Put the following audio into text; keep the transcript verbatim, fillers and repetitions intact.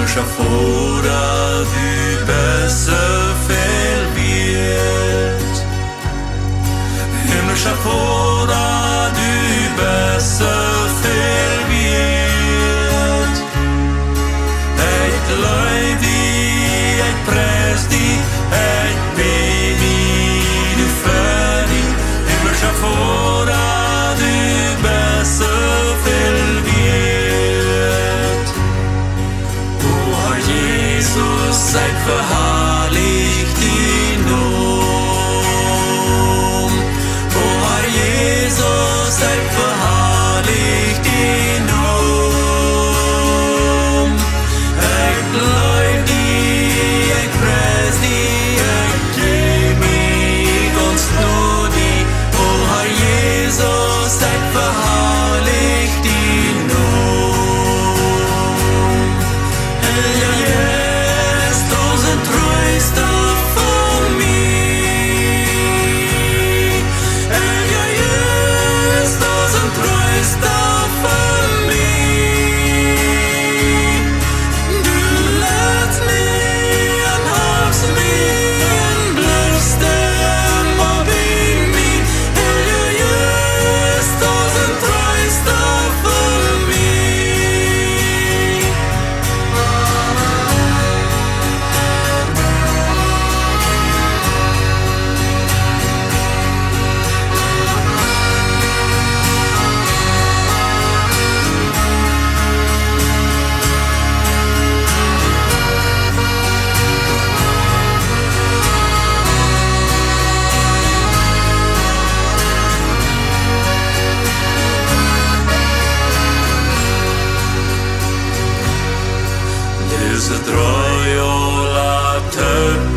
Himmlischa Voda, du best soo väl wieet. Himmlischa Voda, du best soo väl wieet. Ekj loow die, ekj pries die, ekj bäd die, du fa die. Himmlischa Voda, du best soo väl wieet. O Herr Jesus, ekj veharlich dien Nomen. O Herr Jesus, ekj veharlich dien Nomen. Ekj loow die, ekj pries die, ekj jäw mie gaunz no die. O Herr Jesus, ekj veharlich dien Nomen. Heilja Jeist, du best een Treesta fa mie. Heilja Jeist, du best een Treesta fa mie. Du leitst mie un halpst mie un bliffst emma bie mie. Heilja Jeist, du best een Treesta fa mie. Dise dree Joa toop